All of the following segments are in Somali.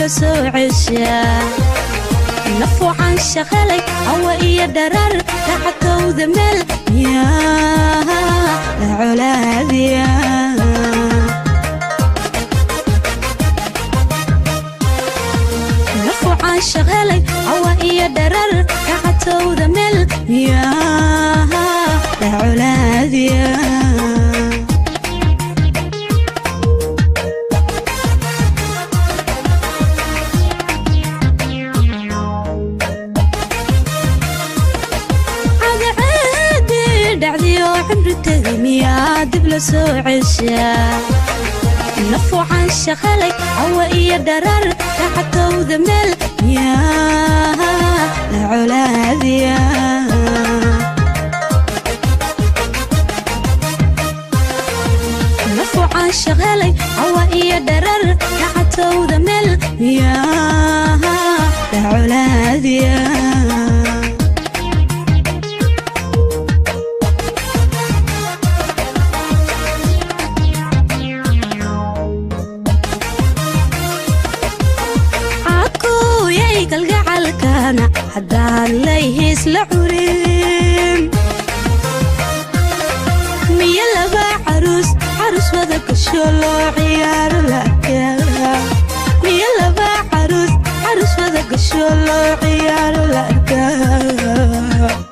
la soo ceshaa Nafuucan shaqalay hawa iyo dharar Kacatowda meel miyaa la colaadiya Nafuucan shaqalay hawa iyo dharar Kacatowda meel miyaa la colaadiya Dib la soo ceshaa Nafuucan shaqalay hawa iyo dharar Kacatowda meel miyaa la colaadiya Nafuucan shaqalay hawa iyo dharar Kacatowda meel miyaa la colaadiya Haddaan layhiis la curin Miya laba caruus caruus wada gasho loo ciyaaro la arkaa Miya laba caruus caruus wada gasho loo ciyaaro la arkaa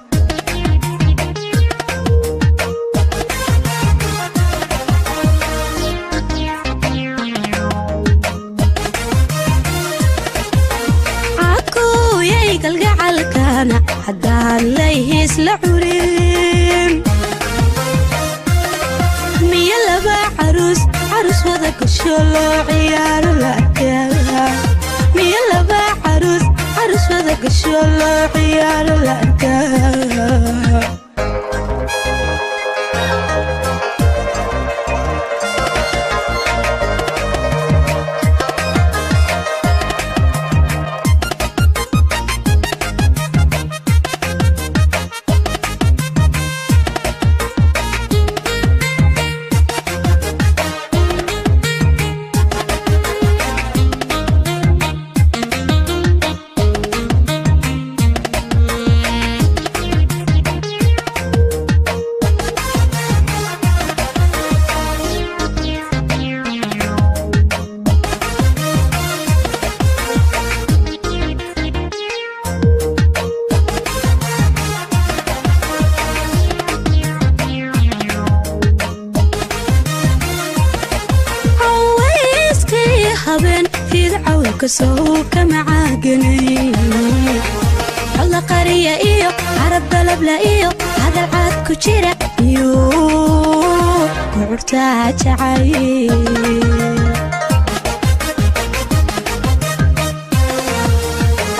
Haddaan layhiis la curin Miya laba caruus caruus wada gasho loo ciyaaro la arkaa Miya laba caruus caruus wada gasho loo ciyaaro la arkaa Soo kama caaganay Alla qariya iyo carab dalabla iyo hadal cad ku jira iyo curta jacay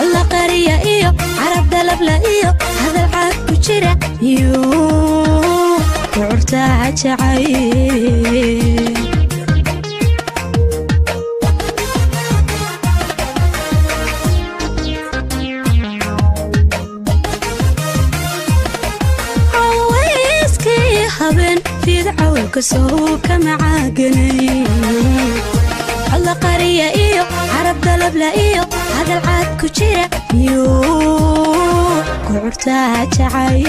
Alla qariya iyo carab dalabla iyo hadal cad ku jira iyo curta jacay Soo kama caaganay Alla qariya iyo carab dalabla iyo hadal cad ku jira iyo curta jacay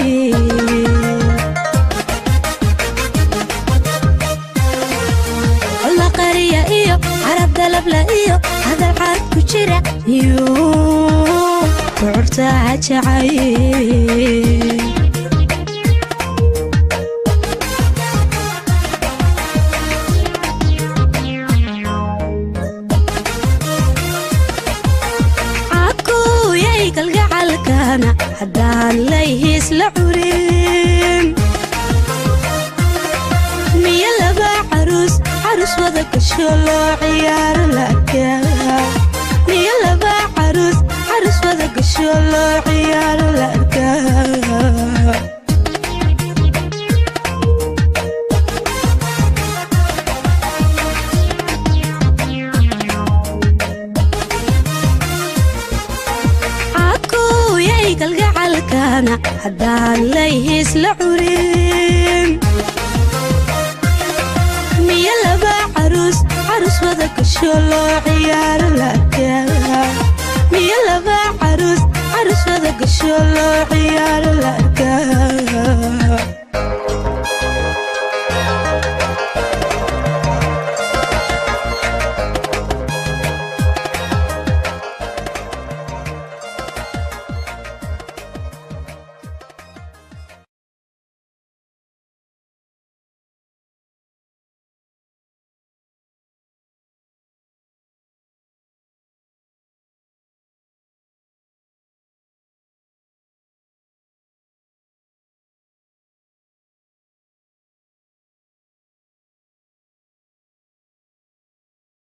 Alla qariya iyo carab dalabla iyo hadal cad ku jira iyo curta jacay Haddaan layhiis la curin Miya laba caruus caruus wada gasho loo ciyaaro la arkaa Miya laba caruus caruus wada gasho loo ciyaaro la arkaa Haddaan layhiis la curin Miya laba caruus Carus wada gasho loo ciyaaro la arkaa. Miyo laba carus, carus wada gasho loo ciyaaro la arkaa.